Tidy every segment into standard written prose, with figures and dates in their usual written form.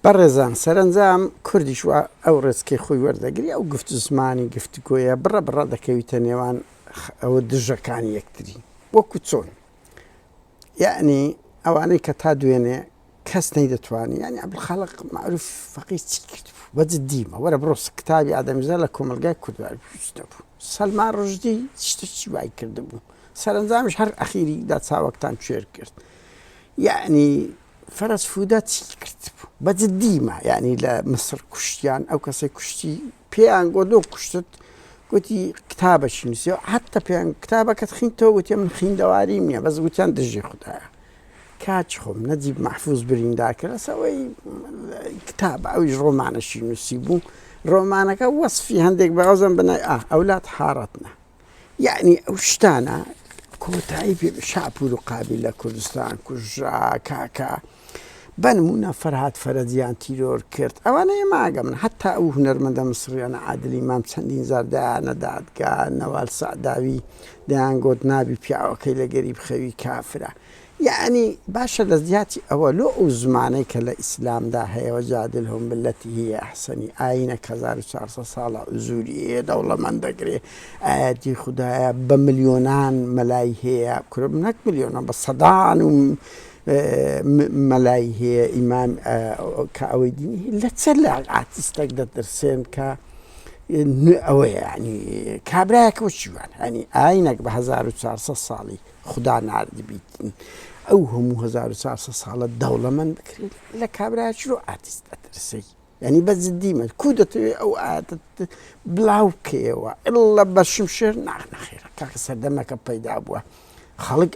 بەڕێزان سەرەنجام کوردیش وا ئەو ڕێچکەی خۆی وەردەگری ئەو گفت زمانی گفتگۆیە بڕە بڕە دەکەویتە نێوان ئەوە دژەکانی یەکتری وەکو چۆن یعنی ئەوانەی کە تا دوێنێ کەس نەیدەتوانی یعنی عەبدولخالق مەعروف فەقیر چی کرد بوو بە جدیمە وەرە بڕۆ کتابی ئادەمیزا لە کۆمەلگای کوردوار نەبوو سەلمان ڕشدی شتێکی وای کردبوو سەرەنجامیش هەر ئەخیری دا چاوەکتان کوێر کرد یعنی فەرەج فودە چی کردبوو بە جدیمە یعنی لە مسر کوشتیان ئەو کەسەی کوشتی پێیان گۆ لۆ کوشتت گوتی کتابەکی نووسیەوە حتا پێیان کتابەکەت خیندتەوە گوتی من خیندەواریم نییە بەس گوتیان دژی خودایە کاچ خۆم نەجیب مەحفوز بریندار کرد لەسەوەی کتاب ئەویش ڕۆمانەشی نووسی بوو ڕۆمانەکە وەصفی هەندێک بەوەزم بنای ئا ئەولاد حاڕەتنە یەعنی ئەو شتانە کۆتایی پێ شاپور و قابیل لە کوردستان کوژرا کاکە بەنمونە فەرهاد فەرەجیان تیرۆر کرد ئەوانە ئێمە ئاگەمن حتا ئەو هونەرمەندە مسڕیانە عادلی مام چەندین جار دایانە دادگا نەوال سەعداوی دەیان گۆت نابی پیاوەکەی لەگەری بخەوی کافرە یەعنی باشە لە جیاتی ئەوە لۆ ئەو زمانەی کە لە ئیسلامدا هەیە وجادلهم باللتی هی احسن ئایینەک 1400 ساڵە عزوری هەیە دەوڵەمەند دەکرێ ئایەتی خودایە بە ملیۆنان مەلای هەیە کورە نەک ملیۆنان بە سەدان و مەلای هەیە ئیمام کە ئەوەی دینی لە چە لە ئاتیستێک دەترسێن کە ئەوەیە ینی کابراایەکەوە چیوان هەنی ئاینێک بە 1400 ساڵی خودا ناردبیتن ئەو هەموو 1400 ساڵە دەوڵەمەند بکرێت لە کابرا چرۆ ئاتیست ئەترسی یعنی بە جدی من کو دەتەوێت ئەو ئاەتت بلاو بکەیەوە ئللە بە شمشێر ناخ نەخێرە کاکە سەردەمەکە پەیدا بووە خەڵک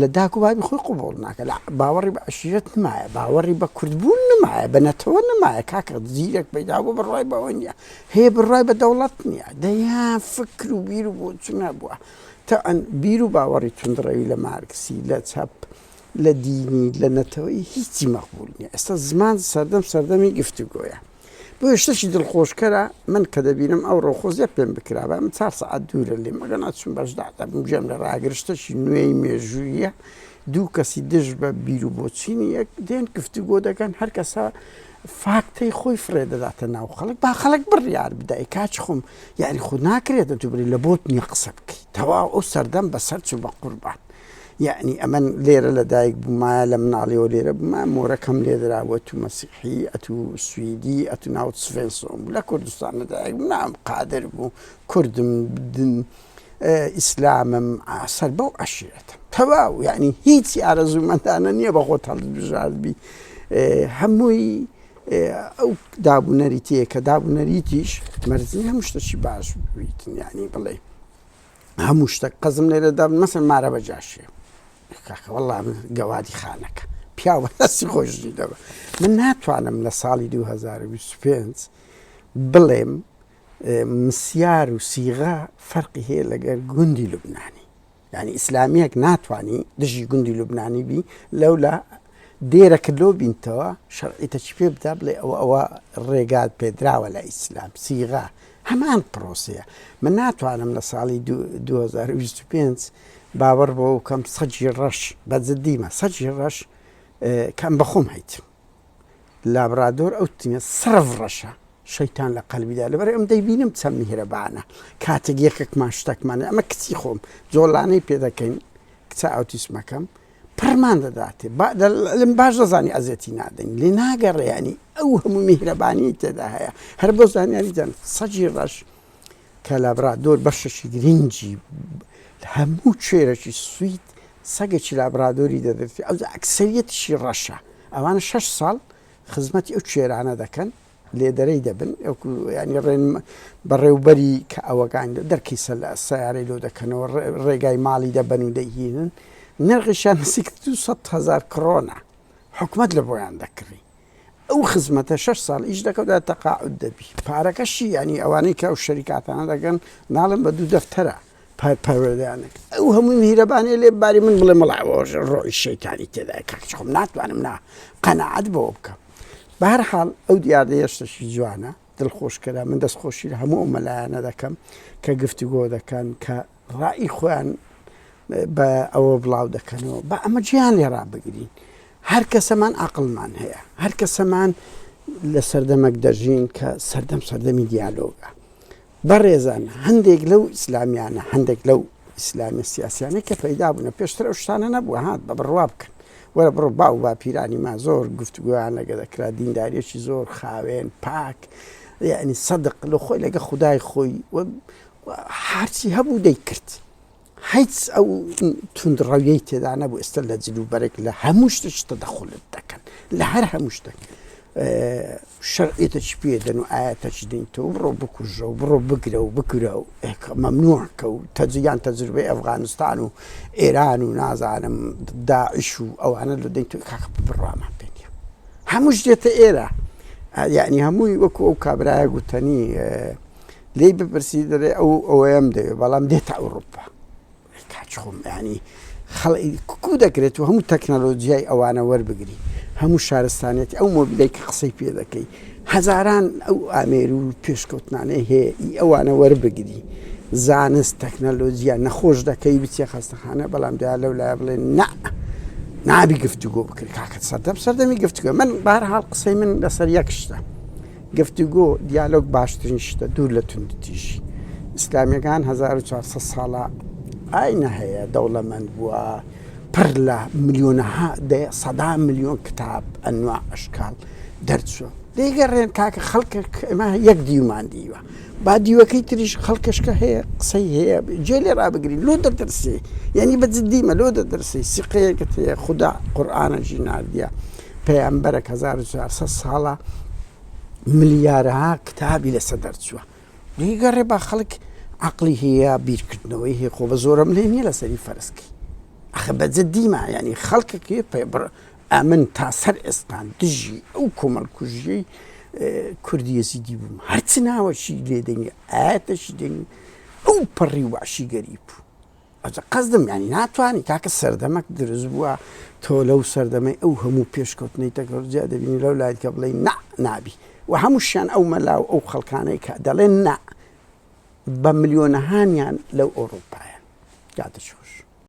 لە داک و بابی خۆی قوبڵ ناکە لە باوەڕی بە عشیرەت نمایە باوەڕی بە کوردبوون نمایە بە نەتەوە نمایە کاکە زیرەک پەیدا بوو بڕوای بەوە نییە هەیە بڕوای بە دەوڵەت نییە دەیان فکر و بیر و بۆچون هەبووە تەعەن بیر و باوەڕی توندڕەوی لە مارکسی، لە چەپ، لە دینی، لە نەتەوەیی هیچی مەقبوول نییە. ئێستا زمان سەردەم سەردەمی گفتوگۆیە. بۆیە شتێکی دڵخۆشکەرە من کە دەبینم ئەوڕۆ خۆزیە پێم بکرابا من چار سەعات دوورە لێم ئەگەر ناچم بەشدار دەبم گوێم لە ڕاگر شتێکی نوێی مێژوویە دوو کەسی دژ بە بیر و بۆچینی یەک دێن گفتوگۆ دەکەن هەر کەسە فاکتەی خۆی فڕێ دەداتە ناو خەڵک با خەڵک بڕیار بدای کاچ خۆم یعنی خۆ ناکرێت تو بری لە بۆت نییە قسە بکەی تەواو ئەو سەردەم بەسەر چوو بە قوربان یعنی ئەمن لێرە لە دایک بوومایە لە مناڵیەوە لێرە بوومە مۆرەکەم لێدراوە تو مەسیحی ئەتو سویدی ئەتو ناوت سڤێنسۆن بوو لە کوردستان لە دایک بووم نام قادر بوو کوردم دن ئیسلامم سەر بەو عەشیرەتم تەواو یعنی هیچی ئارەزوومەندانە نییە بە خۆت هەڵبژاردبی هەمووی ئەو دابوونەریتەیە کە دابوونەریتیش مەرجی هەموو شتەکی باش بیتن یعنی بڵێ هەموو شتێک قەزم لێرەدا مەسەن مارە بە جاشێ کاکە وەڵا من گەوادی خانەکە پیاو بەدەستی خۆشی دەبە من ناتوانم لە ساڵی 2025 بڵێم مسیار و سیغە فەرقی هەیە لەگەر گوندی لوبنانی یعنی ئیسلامیەک ناتوانانی دژی گوندی لوبنانی بی لەولا دێرەکە لۆ بینتەوە شەرعیتەکی پێ بدا بڵێ ئەوە ئەوە ڕێگات پێدراوە لە ئیسلام سیغە هەمان پرۆسەیە من ناتوانم لە ساڵی 2025 باوەڕ بۆ کەم سەگی ڕەش بە جدیمە سەگی ڕەش کەم بەخۆم هەیتم لابرادۆر ئەو تینە سڕف ڕەشە شەیتان لە قەلبیدا لەبەر ئەم دەیبینم چەند میهرەبانە کاتێک یەکێکمان شتەکمان ئەمە کچی خۆم جۆڵانەی پێ دەکەین کچە ئاوتیسمەکەم پڕمان دەداتێ لەم باش دەزانی ئەزێتی نادەین لێ ناگەڕێ ینی ئەو هەموو میهرەبانی تێدا هەیە هەر بۆ زانیاری جان سەگی ڕەش کە لابرادۆر بەشێکی گرنگی هەموو کوێرەکی سوید سەگێکی لابرادۆری دەدرێت ئەو ئەکسەریەتیشی ڕەشە ئەوانە شەش ساڵ خزمەتی ئەو کوێرانە دەکەن لێدەرەی دەبن ینی ڕێن بەڕێوبەری کە ئەوەکان دەرکی سیارەی لۆ دەکەنەوە ڕێگای ماڵی دەبەن و دەیهینن نرخیشان نزیک 200 هزار کڕۆنە حکومت لە بۆیان دەکڕی ئەو خزمەتە شەش ساڵ ئیش دەکەو دا تەقاعود دەبی پارەکەشی یانی ئەوانەی کە ئەو شەریکاتانە دەکەن ناڵێم بە دوو دەفتەرە پەروەردەیان دەکەن ئەو هەموو میهرەبانیە لێ باری من بڵێ مەڵا ڕۆی شەیتانی تێدایە کاک خۆم ناتوانم نا قەناعەت بەوە بکەم بەهەرحاڵ ئەو دیاردەیە شتێکی جوانە دڵخۆشکەرە من دەستخۆشی لە هەموو ئەو مەلایانە دەکەم کە گفتوگۆ دەکەن کە ڕائی خۆیان بە ئەوە بڵاو دەکەنەوە بە ئەمە جیان لێ ڕابگرین هەر کەسەمان عقلمان هەیە هەر کەسەمان. لە سەردەمەک دەژین کە سەردەم سەردەمی دیالۆگە. بەڕێزان هەندێک لەو ئیسلامیانە هەندێک لەو ئیسلامیە سیاسیانە کە پەیدا بوونە پێشتر ئەو شتانە نەبووە هات بە بڕوا بکەن وەرە بڕۆ باو باپیرانی ما زۆر گفتوگۆیان لەگە دەکرا دینداریەکی زۆر خاوێن پاک یعنی سەدق لە خۆی لەگە خودای خۆی هەرچی هەبوو دەیکرد هیچ ئەو توندڕەویەی تێدا نەبوو ئێستا لە جل و بەرگ لە هەموو شتێک تەدەخولت دەکەن لە هەر هەموو شتێک شەرعیەتەکی پێ دەن و ئاەتەکی دەین تۆ بڕۆ بکوژە و بڕۆ بگرە و بکرە و مەمنوعکە و تەجیان تەجربەی ئەفغانستان و ئێران و نازانم داعش و ئەوانە لە دەین تۆ کاکە بڕوامان پێ نیە هەمووش دێتە ئێرە یعنی هەمووی وەکو ئەو کابرایە گوتەنی لێی بپرسی دەڵێ ئەو ئەوەیەم دەوێت بەڵام دێتە ئەوروپا کاچ خۆم ینی خەڵی کو دەکرێت و هەموو تەکنەلۆجیای ئەوانە وەربگری هەموو شارستانێتی ئەو مۆبیلەی کە قسەی پێ دەکەی هەزاران ئەو ئامێر و پێشکەوتنانەی هەیە ئی ئەوانە وەربگری زانست تەکنەلۆجیا نەخۆش دەکەی بچێ خەستەخانە بەڵام دوای لەو لای بڵێ نا نابی گفتوگۆ بکرێت کاکە سەردەم سەردەمی گفتوگۆ من بارحاڵ قسەی من لەسەر یەک شتە گفتوگۆ، دیالۆگ باشترین شتە دوور لە توندوتیژی. ئیسلامیەکان 1400 ساڵە ئاینە هەیە، دەوڵەمەند بووە، پڕ لە ملیۆنەها دەیە سەدا ملیۆن کتاب ئەنوا ئەشکال دەرچووە. لێگەڕێن کاکە خەڵکە ئێمە یەک دیومان دیوە با دیوەکەی تریش خەڵکەشکە هەیە قسەی هەیە جێ لێ ڕابگرین لۆ دەترسێ یعنی بە جدیمە لۆ دەترسی سیقەیەکت هەیە خودا قورئانەکی ناردیە پەیامبەرەک 1400 ساڵە ملیارەها کتابی لەسەر دەرچووە لێگەڕێ با خەڵک عقلی هەیە بیرکردنەوەی هەیە خۆ بە زۆرم لێ نییە لەسەری فەرزکەی ئەخە بە جدیمە ینی خەڵکەکەی پێ بڕ ئەمن تا سەر ئێستان دژی ئەو کۆمەڵکوژیەی کوردی یەزیدی بووم هەرچ ناوەشی لێدەنی ئاەتەشی دەنی ئەو پەڕی وحشیگەری بوو ئەجا قەزدم یانی ناتوانی کاکە سەردەمەک دروست بووە تۆ لەو سەردەمەی ئەو هەموو پێشکەوتنەی تەکنۆلۆژیا دەبینی لەو لایت کە بڵێ نا نابی و هەمووشیان ئەو مەلا و ئەو خەڵکانەی کە دەڵێن نا بە ملیۆنەهانیان لەو ئەوروپایە کاتە خۆش.